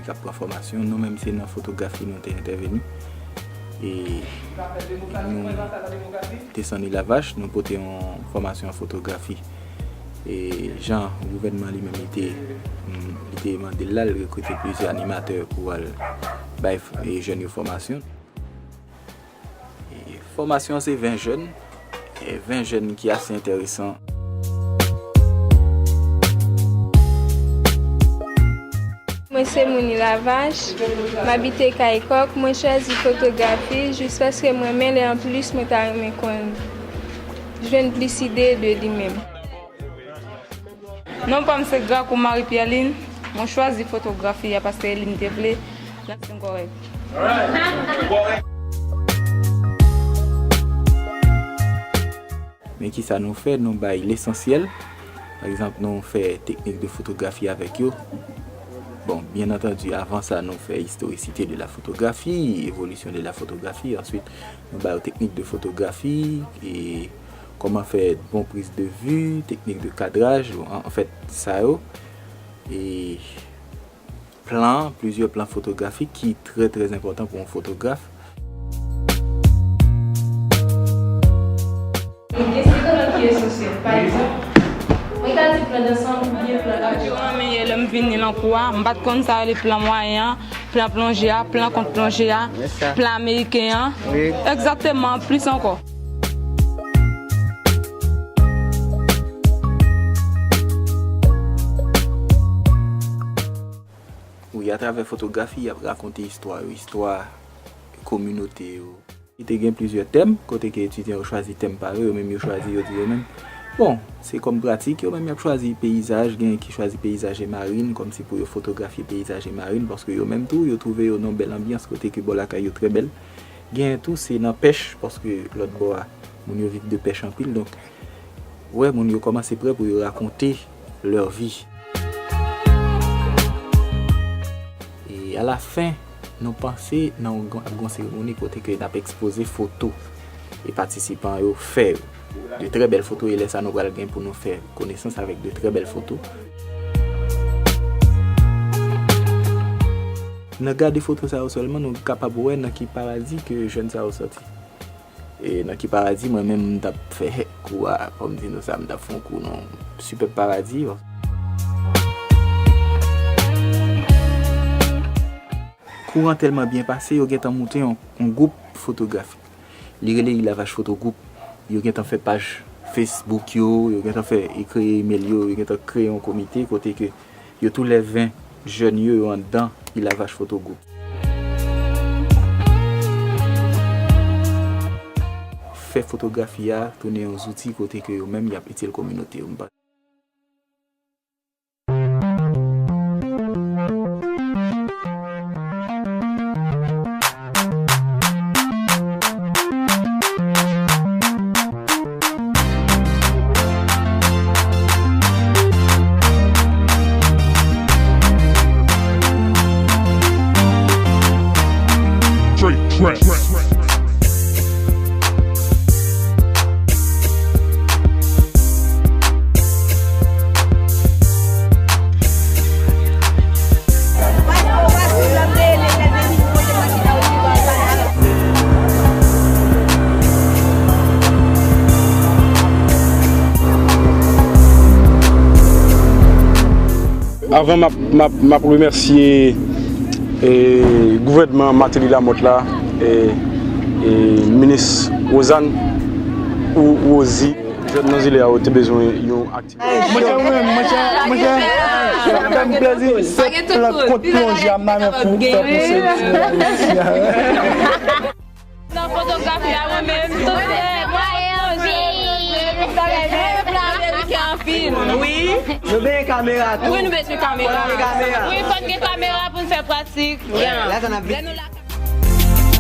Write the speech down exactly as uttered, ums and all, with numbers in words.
k ap pran fòmasyon. Nou menm, se nan fotografi nou te entèveni. E nou desann Ilavach, nou pote yon fòmasyon an fotografi. E jan gouvènman li menm, li te, mm, li te mande l la, l rekrite plizyè animatè pou al bay f-, e jèn yo fòmasyon. E fòmasyon an se ven jèn, e ven jèn ki ase enteresan. Mwen se moun Ilavach, m abite Kay Kòk, mwen chwazi fotografi jis paske m renmen l e anplis mwen ta renmen konn jwenn plis ide de li menm. Non pa m se Graco Marie Pierline, mwen chwazi fotografi a paske e li m te vle, nan siy kòrèk. Men kisa nou fè? Nou bay lesansyèl. Pa egzanp, nou fè teknik de fotografi avèk yo. Bon, byen antandi, avan sa, nou fè istorisite de la fotografi, evolisyon de la fotografi. Answit, nou ba yo teknik de fotografi, e kòman fè bon priz de vi, teknik de kadraj, an, anfèt, sa yo. E plan, plizyè plan fotografik ki trè, trè enpòtan pou yon fotograf. Gen sèten plan ki esansyèl. Pa egzanp, mwen ka di plan dansan oubyen plan karyè. Yo renmen yè lè m vini nan kou a, m pa t konn sa yo rele plan mwayen an, plan plonje a, plan kont plonje a, plan ameriken an. Egzakteman, plis ankò. Wi, atravè fotografi, y ap rakonte istwa yo, istwa kominote yo. Li te gen plizyè tèm, kote ke etidyan yo chwazi tèm pa yo, yo menm yo chwazi, yo di yo menm. Bon, se kòm pratik, yo menm y ap chwazi peyizaj, gen ki chwazi peyizaj e marin, kòmsi pou yo fotografye peyizaj e marin, paske yo menm tou, yo twouve yo nan bèl anbyans, kote ke bò lakay yo trè bèl. Gen tou, se nan pèch, paske lòt bò a, moun yo viv de pèch anpil, donk, ou wè, moun yo kòmanse prè pou yo rakonte leur vie. E alafen, nou panse nan yon gran, ap gen yon seremoni kote ke n ap ekspoze foto e patisipan yo fè yo. De trè bèl foto, e lè sa nou pral gen pou nou fè konesans avèk de trè bèl foto. Nan gade foto sa yo sèlman, nou kapab wè nan ki paradi ke jèn sa yo sòti. E nan ki paradi mwen menm m t ap fè kou a, fò m di nou sa, m t ap fè yon kou nan Sipèb Paradi. Kou an tèlman byen pase, yo gentan moute yon, yon gwoup fotografik. Li rele Ilavach Foto Gwoup. Yo gentan fè paj Facebook yo, yo gentan fè, e kreye email yo, yo gentan kreye yon komite kote ke yo tou lè ven jèn yo, yo anndan Ilavach Foto Gwoup. Fè fotografi a tounen yon zouti kote ke yo menm y ap itil kominote yo. M pa Avan m ap, m ap, m ap remèsye, e, gouvènman Martelly Lamothe la, e, e, minis Rosanne ou Rosie. Jèn nan zile a yo te bezwen yon aktivite. Monchè, ou menm, monchè, monchè, sa fè m plezi, se plan kont plonje a m nan men pou fè pou se ti nèg isi a. Nan fotografi a, mwen menm, tout lè, mwen ap plonje, mwen ap plonje, mwen ap plonje, mwen ap plonje, mwen ap plonje. Wi. Nou bezwen kamera tou. Wi, nou bezwen kamera. Fò gen kamera. Wi, fò n gen kamera pou n fè pratik. Lè nou la.